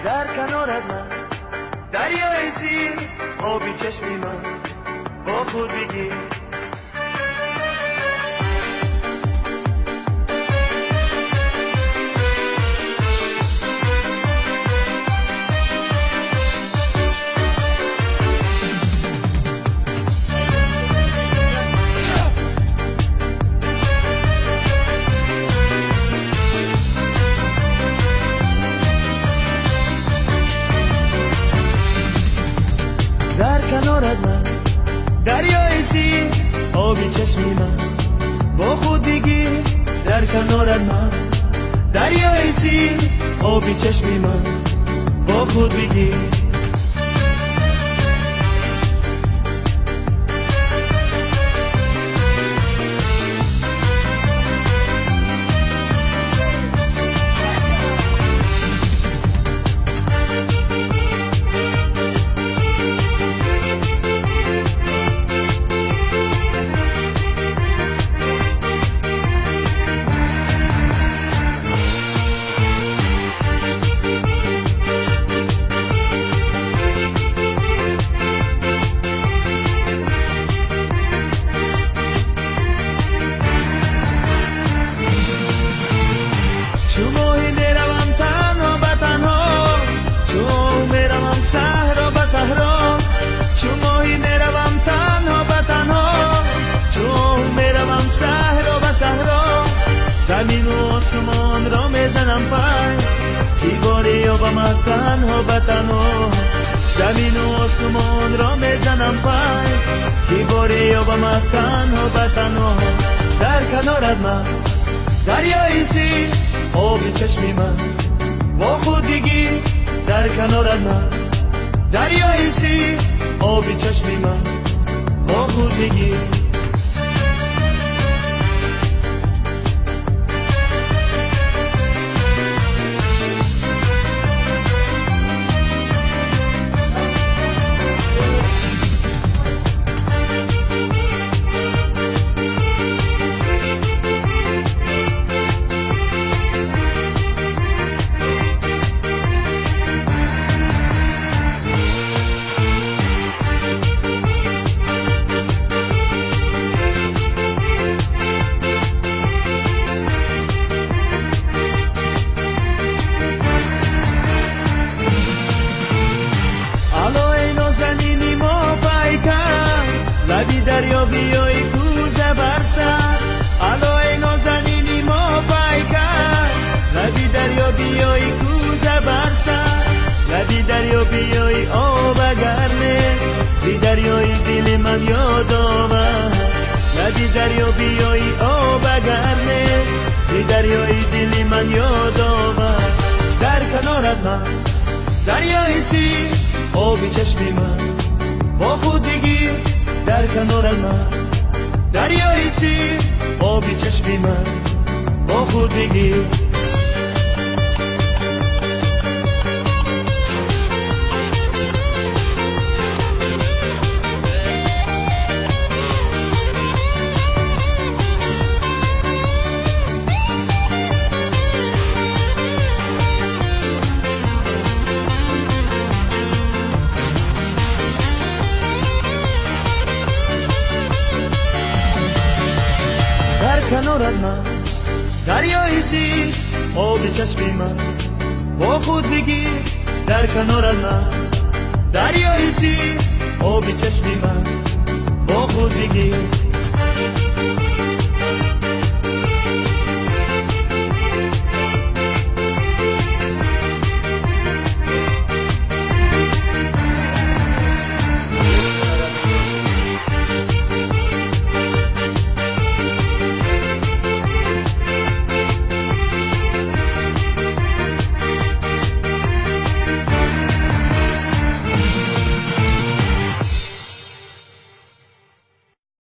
Дар канорат ман дарёи сир, оби чашми ман бо худ бигир. Дар канорат ман дарёи сир, оби чашми ман бо худ бигир. Дар канорат ман дарёи сир, оби чашми ман бо худ бигир. Чу моҳӣ меравам танҳо ба танҳо, чу меравам саҳро ба саҳро. Чу моҳӣ меравам танҳо ба танҳо, чу меравам саҳро ба саҳро. Замину осмонро мезанам пай, ки боре ёбам танҳо ба танҳо. Замину осмонро мезанам пай, ки боре ёбам танҳо ба танҳо. Дар канорат ман дарёи сир, оби чашми ман бо худ бигир. Дар канорат ман дарёи сир, оби чашми ман бо худ бигир. Лаби дарё биёй кӯза бар сар, аллои нозанини мо пайкар. Лаби дарё биёй кӯза бар сар, лаби дарё биёй об агар нест, зи дарёи дили ман ёд овар. Лаби дарё биёй об агар нест, зи дарёи дили ман ёд овар. Дар канорат ман дарёи сир, оби чашми ман бо худ бигир. Дар канорат ман дарёи сир, оби чашми ман бо худ бигир. Дар канорат ман дарёи сир, оби чашми ман бо худ бигир. Дар канорат ман дарёи сир, оби чашми ман бо худ бигир.